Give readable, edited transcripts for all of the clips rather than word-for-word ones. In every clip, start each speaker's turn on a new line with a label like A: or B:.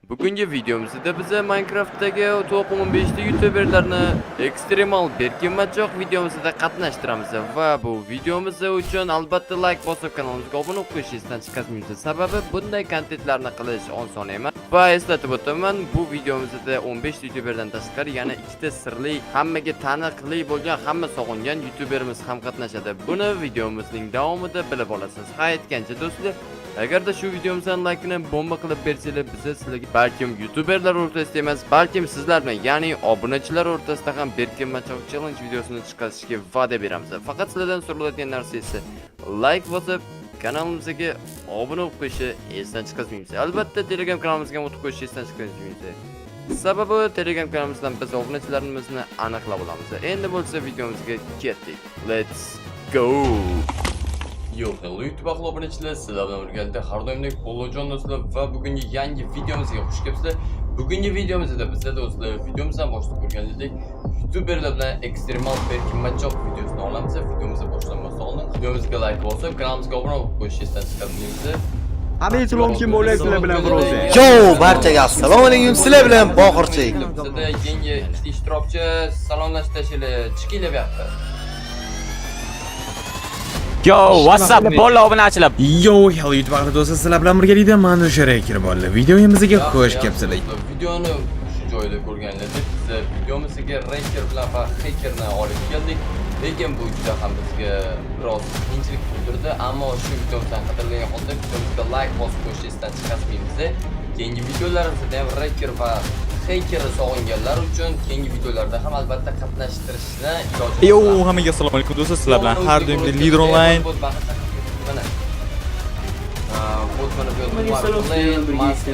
A: Bugungi videomizda biza Minecraftdagi top 15 ta youtuberlarni ekstremal berkinmachoq videomizda qatnashtiramiz va bu videomiz uchun albatta like bosib kanalimizga obuna bo'lib qo'yish esdan chiqarmaymiz. Sababi bunday kontentlarni qilish oson emas. Va eslatib o'taman, bu videomizda 15 ta youtuberdan tashqari yana ikkita sirli, hammaga taniqli bo'lgan, hamma sog'ingan youtuberimiz ham qatnashadi. Buni videomizning davomida bilib olasiz. Ha, aytgancha do'stlar, agarda shu videomizdan laykini bomba qilib bersanglar, biz sizlarga balkim youtuberlar o'rtasida emas, balkim sizlar bilan, ya'ni obunachilar o'rtasida ham berkinmachoq challenge videosini chiqarishga va'da beramiz. Faqat sizlardan so'raladigan narsa esa like bosib kanalimizga obuna bo'lib qo'yishni esdan chiqarmaymiz. Albatta Telegram kanalimizga ham o'tib qo'yishni esdan chiqarmaymiz. Sababi Telegram kanalimizdan biz obunachilarimizni aniqlab olamiz. Endi bo'lsa videomizga ketdik. Let's go. Yo, hello YouTube ahli obunachilar, sizlar bilan birgalikda har doimdek Polojon do'stlar va bugungi yangi videomizga xush kelibsizlar. Bugungi videomizda bizda do'stlar, videomizdan boshlab ko'rganingizdek, youtuberlar bilan ekstremal berkinmachoq videosini olamiz. Videomizni boshlanmasdan oldin videomizga like bosib, kanalimizga obuna bo'lib qo'yishni esdan chiqarmaymiz.
B: Hamma salom, kim bo'lyapsizlar bilan Frozen.
C: Yo, barchaga assalomu alaykum. Sizlar bilan Boqirchik.
A: Bizda yangi ikkita ishtirokchi salomlashib tashlaylik, chiqinglar bu yoqqa.
D: Yo, what's up, bola obunachilar?
E: Yo, hello YouTube ahli do'stlar, sizlar bilan birgalikda man o'sha Reker bolalar. Videomizga xush kelibsizlar.
A: Videoni shu joyda ko'rganlaringizdek, biz videomizga Reker bilan va Hackerni olib keldik. Lekin bu juda ham bizga biroz qiyinchilik tug'dirdi, ammo shu videomizdan qadrlagan holda videomizga like bosib qo'yishni esdan chiqarmaymiz. Keyingi videolarimizda ham Reker va Hackerni sog'inganlar uchun keyingi videolarda ham albatta qatnashtirishni iloji
F: Yo, hammaga assalomu alaykum do'stlar. Sizlar bilan har doimgidek Leader Online.
A: Mana. Вот mana bu yerda Blade, Master,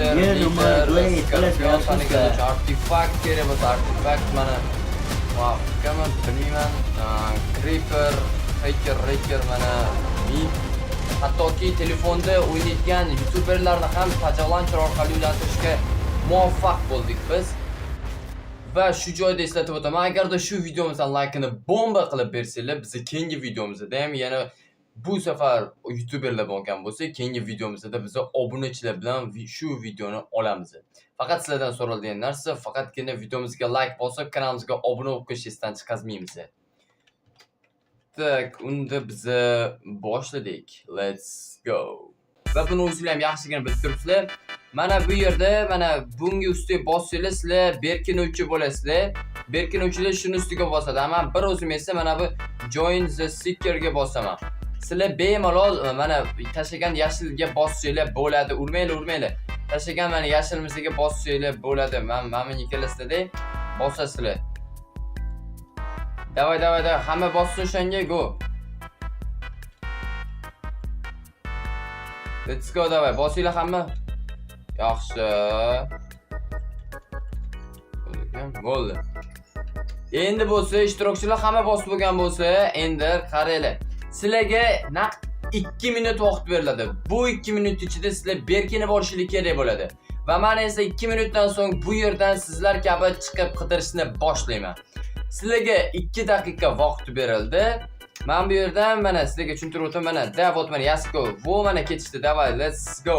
A: Leader, Scorpion tanigan artefakt kerak bo'lsa artefakt mana. Muvaffaqmi bilmayman. Creeper, Hacker, Raker mana hattoki telefonda o'ynayotgan youtuberlarni ham Paja Launcher orqali ulantirishga muvaffaq bo'ldik biz. Va shu joyda eslatib o'taman, agarda shu videomizdan laykini bomba qilib bersanglar, biz keyingi videomizda ham yana bu safar youtuberlar bo'lgan bo'lsa, keyingi videomizda biz obunachilar bilan shu videoni olamiz. Faqat sizlardan so'raladigan narsa, faqatgina videomizga like bosib, kanalimizga obuna bo'lib qo'yish esdan chiqarmaymiz. Так, unda biza boshladik. Let's go. Va buni o'zinglar ham yaxshigina bilib turibsizlar. Mana bu yerda, mana bunga ustiga bossanglar, sizlar berkinuvchi bo'lasizlar. Berkinuvchilar shuni ustiga bosadi. Men bir o'zim esa mana bu join the seekerga bosaman. Sizlar bemalol mana tashlagan yashilga bossanglar bo'ladi. Urmanglar, urmanglar. Tashlagan mana yashilimizga bossanglar bo'ladi. Mana buni ikkalasida bosasizlar. Давай, давай, давай. Hamma bossin o'shanga, go. Let's go, давай. Bosinglar hamma. Yaxshi. Bo'ldi. Endi bo'lsa ishtirokchilar hamma bosib bo'lgan bo'lsa, endi qaranglar. Sizlarga naq 2 minut vaqt beriladi. Bu 2 minut ichida sizlar berkinib olishingiz kerak bo'ladi. Va men esa 2 minutdan so'ng bu yerdan sizlar kabi chiqib qidirishni boshlayman. Sizlarga 2 daqiqa vaqt berildi. Men bu yerdan mana sizlarga tushuntirib o'taman. Mana, da, вот mana, let's go. Vo mana ketishdi. Давай, let's go.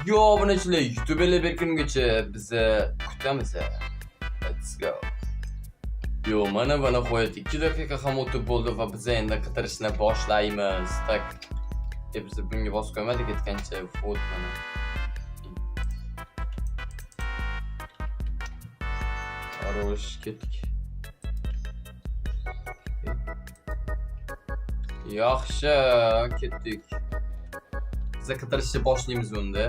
A: Yo, obunachilar, youtuberlar berkinguncha bizni kutamiz. Let's go. Yo, mana nihoyat 2 daqiqa ham o'tib bo'ldi va biz endi qidirishni boshlaymiz. Так. Biz bunga bosib qo'ymadik aytgancha. Вот mana. Хорош, ketdik. Yaxshi, ketdik. Biz qidirishni boshlaymiz unda.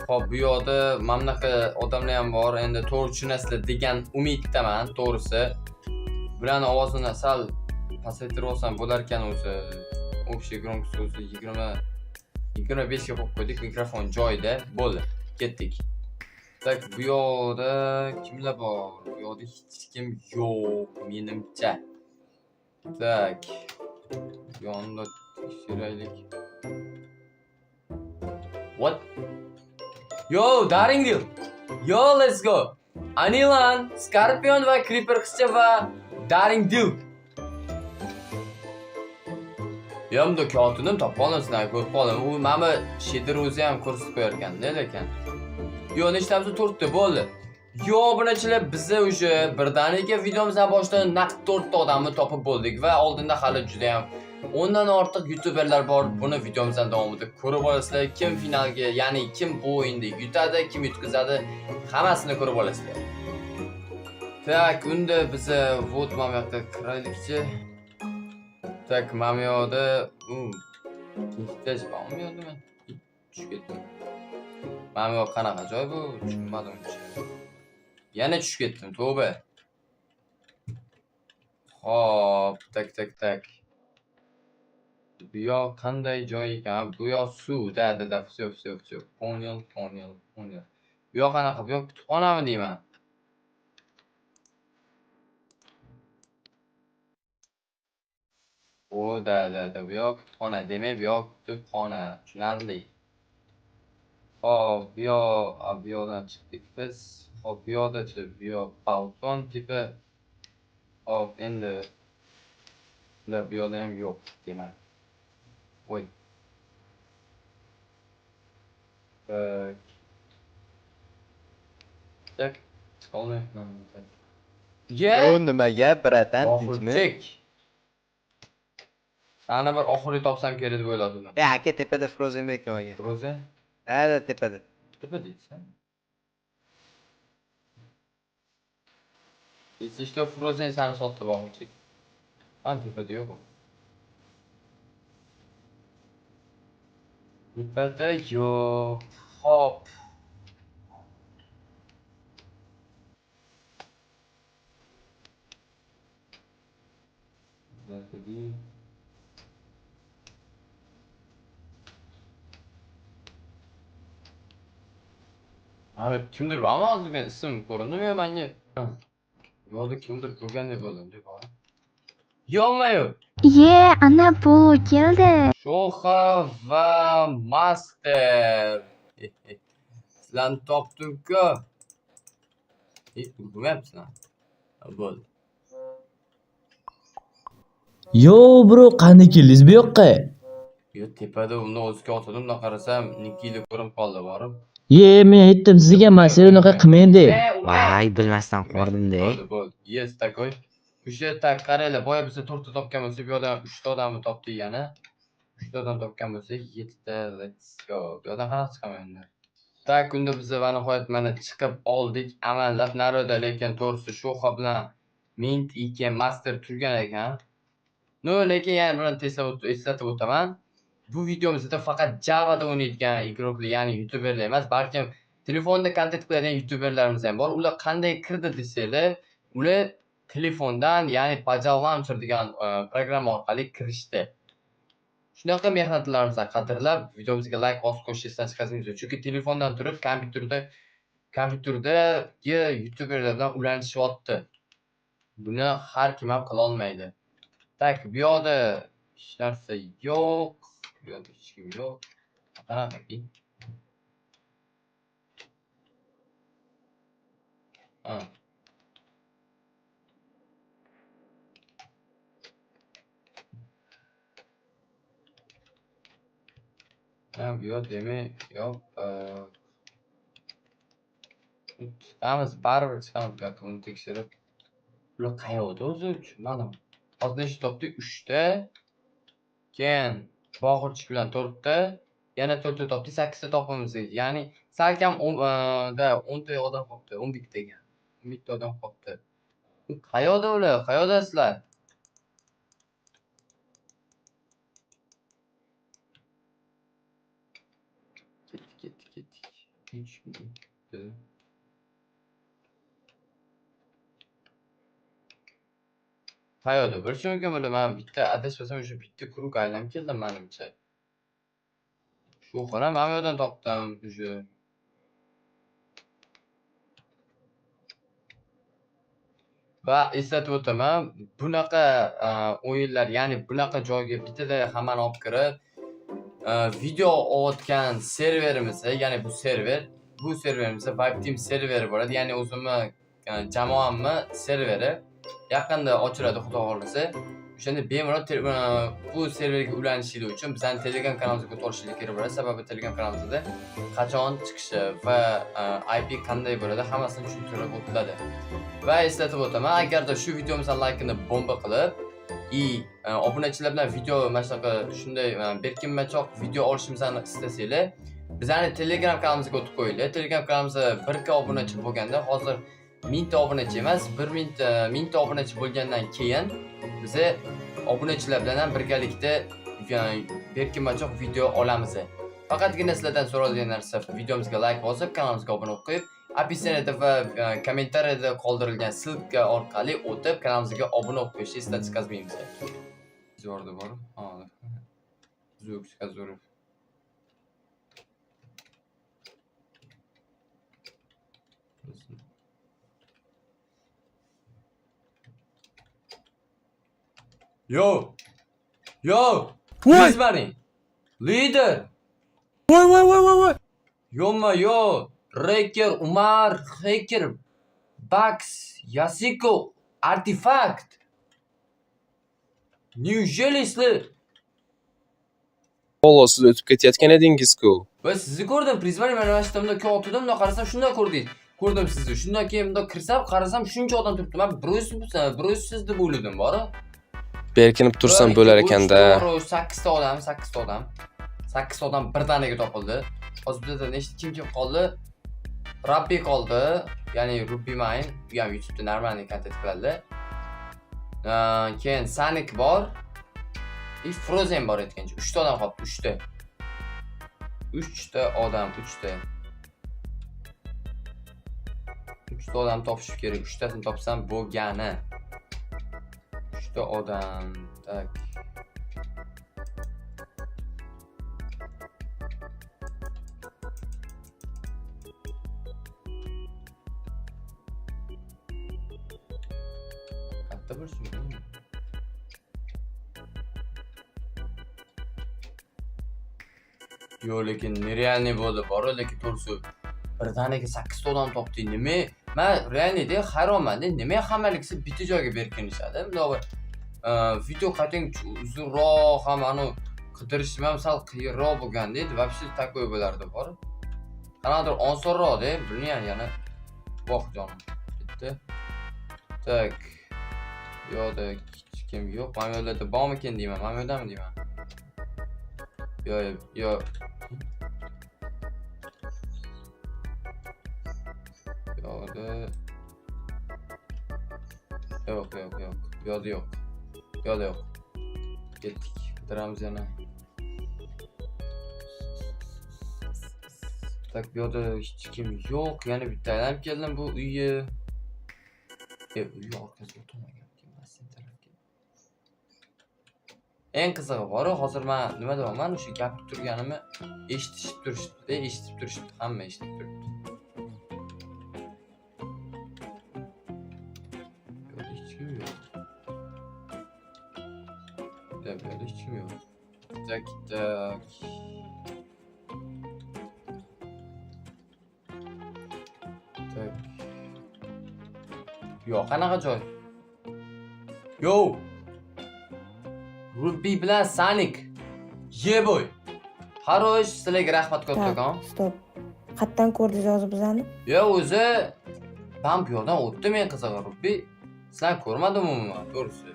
A: Xo'p, bu yoqda mana bunaqa odamlar ham bor. Endi to'g'ri tushunasizlar degan umiddaman, to'g'risi. Bularning ovozini sal pasaytirib olsam bo'lar ekan o'zi. Общий громкость o'zi 20 25 ga qo'yib qo'ydik, mikrofon joyida. Bo'ldi, ketdik. Так, bu yoqda kimlar bor? Bu yoqda hech kim yo'q, menimcha. Так. Bu yoqni tekshiraylik. What? Yo, Daringdil. Yo, let's go. Anilan, Scorpion va Creeper qizcha va Daringdil. Yomda kotinim topib oldim, sizlarni ko'rib qoldim. U mana shader o'zi ham ko'rsatib qo'yar ekan-da, lekin. Yo, nechtamiz? 4 ta bo'ldi. Yo, obunachilar, biza o'sha birdaniga videomizdan boshidan naq 4 ta odamni topib bo'ldik va oldinda hali juda ham 10 dan ortiq youtuberlar bor. Buni videomizdan davomida ko'rib olasizlar. Kim finalga, ya'ni kim bu o'yinda yutadi, kim yutqizadi, hammasini ko'rib olasizlar. Так, unda biza вот mana bu yoqda kiraylikchi. Так, mana bu yoqda u ikkinchi bormi bu yoqda men? Tushib ketdim. Mana bu yoq qanaqa joy bu? Tushunmadim uncha. Yana tushib ketdim, tavba. Xo'p, так, так, так. Bu yoq qanday joy ekan? Bu yoq suv, да, да, да, всё, всё, всё. Понял, понял, понял. Bu yoq qanaqa? Bu yoq kutubxonami deyman? O, да, да, да, bu yoq kutubxona. Demak, bu yoq kutubxona. Tushunarli. Xo'p, bu yoq, bu yoqdan chiqdik biz. Xo'p, bu yoqdachi, bu yoq balkon tipi. Xo'p, endi ular bu yoqda ham yo'q demak. Voy. Так. Так, chiqolmayapman. Ye!
C: Bu nima gap, братан, tinchmi?
A: Oxirchik. Ana bir oxiri topsam kerak deb o'yladim.
C: E, aka, tepada Frozen aka.
A: Frozen?
C: Ha, da, tepada.
A: Tepa deysan. Если что, Frozen sani sotdi, bog'chik. Ana tepada yo'q u. Tepada yo'q. Xo'p. Заходи. Abi, kimdir bormi hozir, men ism ko'rindimi yo menga? Yo'lda kimdir ko'rgandek bo'ldim deb. Yo'qmi-yo'q.
G: Ye, ana bu keldi.
A: Sho'xa va Master. Sizlarni topdim-ku. E, urmayapsizlar. Bo'ldi.
H: Yo, bro, qanday keldingiz bu yoqqa?
A: Yo, tepada uni o'ziga otdim, bundoq qarasam, Nikili ko'rinib qoldi borib.
H: Ye, men aytdim sizga, man unaqa qilmang deb.
D: Voy, bilmasdan qoldim-da.
A: Bo'ldi, bo'ldi. Есть такой. O'sha так qaranglar, boya biz to'rtta topgan bo'lsak, bu yoqdan uchta odamni topdik yana. Uchta odam topgan bo'lsak, yettita, let's go. Bu yoqdan qanaqa chiqaman endi? Так, unda biz va nihoyat mana chiqib oldik. Amallab naroda, lekin to'g'risi Sho'xa bilan Mint IK Master turgan ekan. No, lekin yana bir eslatib o'taman. Bu videomizda faqat Java'da o'ynaydigan игрок lar, ya'ni youtuberlar emas, balkim telefonda kontent qiladigan youtuberlarimiz ham bor. Ular qanday kirdi desanglar, ular telefondan, ya'ni Pajal Launcher degan programma orqali kirishdi. Shunaqa mehnatlarimizni qadrlab, videomizga like bosib qo'yishni esdan chiqarmaslik. Chunki telefondan turib kompyuterdagi youtuberlar bilan ulanishyapti. Buni har kim ham qila olmaydi. Так, bu yoqda hech narsa yo'q. Bu yoqda hech kim yo'q. Qanaqaki? Ha. Ha, bu yoq demak yo'q. Chiqamiz, baribir chiqamiz bu yoqqa uni tekshirib. Ular qayoqda o'zi? Tushunmadim. Hozir nechta topdik? 3 ta. Keyin Bohirchik bilan 4 ta. Yana 4 ta topdik, 8 ta topamiz. Ya'ni salkam da 10 ta odam qolibdi, 11 ta ekan. 11 ta odam qolibdi. Qayoqda ular? Qayoqdasizlar? Ketdik, ketdik, ketdik. Hech kim. Qayoqda bo'lishi mumkin bular? Man bitta adashmasam o'sha bitta круг aylanib keldim manimcha. Shu xona mana bu yerdan topdim уже. Va eslatib o'taman, bunaqa o'yinlar, ya'ni bunaqa joyga bittada hammani olib kirib, video olayotgan serverimiz, ya'ni bu serverimiz Vibe Team serveri bo'ladi. Ya'ni o'zimni jamoamni serveri yaqinda ochiladi, Xudo xohlasa. O'shanda bemalol bu serverga ulanishingiz uchun bizning Telegram kanalimizga o'tishingiz kerak bo'ladi. Sababi Telegram kanalimizda qachon chiqishi va IP qanday bo'ladi hammasini tushuntirib o'tiladi. Va eslatib o'taman, agarda shu videomizga laykini bomba qilib, obunachilar bilan video mana shunaqa shunday berkinmachoq video olishimizni istasanglar, bizning Telegram kanalimizga o'tib qo'yinglar. Telegram kanalimizda 1K obunachi bo'lganda, hozir 1000 ta obunachi emas, 1000 ta obunachi bo'lgandan keyin biz obunachilar bilan ham birgalikda berkinmachoq video olamiz. Faqatgina sizlardan so'ralgan narsa videomizga like bosib, kanalimizga obuna bo'lib qo'yib, описаниеda va kommentariyada qoldirilgan ссылка orqali o'tib kanalimizga obuna bo'lib qo'yishni esdan chiqarmaymiz. Zo'rda bor. Ha. Звук zo'r. Yo! Yo!
E: Voy!
A: Voy! Lider!
E: Voy voy voy voy voy.
A: Yoma yo! Reker, Umar, Hacker, Bax, Yasiko, Artifact. Неужели sizlar?
I: Polo, siz o'tib ketayotgan edingiz-ku.
A: Va sizni ko'rdim, призвание mana shu yerda kotibda bundoq qarasam shunday ko'rdingiz. Ko'rdim sizni. Shundan keyin bundoq kirsam, qarasam shuncha odam turibdi. Men bir o'zi siz deb o'yladim, bor.
I: Berkinib tursam bo'lar ekanda.
A: 8 ta odam, 8 ta odam. 8 ta odam birdaniga topildi. Hozir bizda nechta kim qoldi? Rabbi qoldi, ya'ni Ruby Mine, u ham YouTube'da normalniy kontent qiladi. Keyin Sonic bor. И Frozen bor aytgancha. 3 ta odam qolibdi, 3 ta. 3 ta odam, 3 ta. 3 ta odam topish kerak. 3 tasini topsam bo'lgani. 3 ta odam. Tak. Qayerda bo'lishi mumkin? Yo'q, lekin нереальный bo'ldi, bor, lekin to'g'risi birdaniga 8 ta odam topdik. Nima? Men реальныйda hayronman-da, nima hammaliksi bitta joyga berkinishadi? Bundoq bir video qaytang uzunroq ham anu qidirish ham sal qiyinroq bo'lganda edi, вообще такой bo'lardi, bor. Qanaqadir osonroq-da, bilmayman yana. Voh jonim. Bitta. Tak. Bu yoqda hech kim yo'q. Mana bu yerlarda bormikin deyman, mana bu yerdami deyman. Yo'q, yo'q. Yo'qda. Yo'q, yo'q, yo'q. Bu yoqda yo'q. Bu yoqda yo'q. Ketdik. Qidiramiz yana. Tak, bu yoqda hech kim yo'q. Yana bitta aylanib keldim bu uyga. Uy orqasiga o'tolmagan. Sen tarafga. Eng qizig'i bor, hozir men nima deyapman, o'sha gapirib turganimni eshitishib turishibdi, eshitib turishibdi, hamma eshitib turibdi. Bu yerda hech kim yo'q. Bu yerda hech kim yo'q. Tak, tak. Tak. Yo'q, qanaqa joy? Yo! Ruby bilan Sonic. Yeboy. Harosh, sizlarga rahmat kattakon.
J: Стоп. Qayerdan ko'rdingiz hozir bizani?
A: Yo, o'zi men bu yoqdan o'tdim eng qizig'i Ruby. Sizlar ko'rmadim umuman, to'g'risi.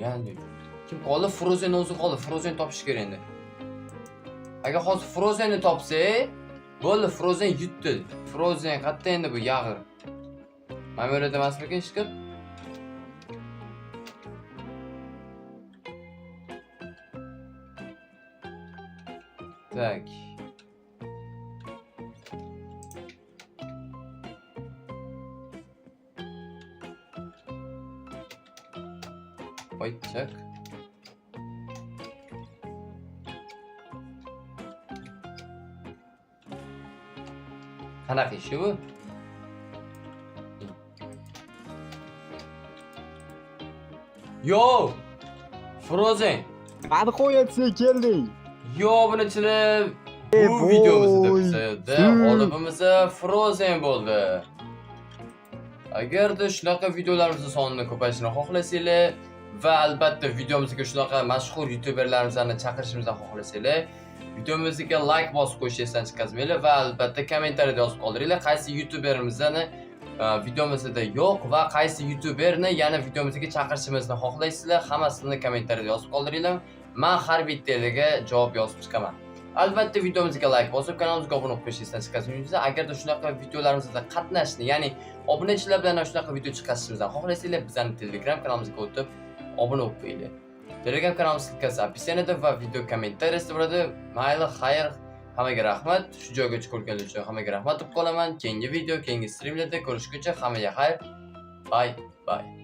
A: Реально. Kim qoldi? Frozen o'zi qoldi. Frozen topish kerak endi. Agar hozir Frozenni topsak, bo'ldi, Frozen yutdi. Frozen qayerda endi bu yag'ir? Mana bu yerda emasmikin hech kim? Tak. Voy, chak. Qanaqa ishi bu? Yo! Frozen.
B: Nihoyat sen kelding.
A: Yo, bunachilar bu videomizda bizda g'olibimiz Frozen bo'ldi. Agarda shunaqa videolarimizni sonini ko'payishini xohlasanglar va albatta videomizga shunaqa mashhur youtuberlarimizni chaqirishimizni xohlasanglar, videomizga like bosib qo'yishni esdan chiqarmanglar va albatta kommentariyada yozib qoldiringlar, qaysi youtuberimizni videomizda yo'q va qaysi youtuberni yana videomizga chaqirishimizni xohlaysizlar, hammasini kommentariyada yozib qoldiringlar. Men har bittaliga javob yozib chiqaman. Albatta videomizga like bosib, kanalimizga obuna bo'lib qo'yishni esdan chiqarmaymiz. Agarda shunaqa videolarimizda qatnashni, ya'ni obunachilar bilan shunaqa video chiqarishimizni xohlasanglar, bizning Telegram kanalimizga o'tib obuna bo'lib qo'yinglar. Telegram kanalimiz ссылка si описание da va video kommentariyasida bo'ladi. Mayli, xayr, hammaga rahmat. Shu joygacha ko'rganlar uchun hammaga rahmat deb qolaman. Keyingi video, keyingi strimlarda ko'rishguncha hammaga xayr. Bye bye.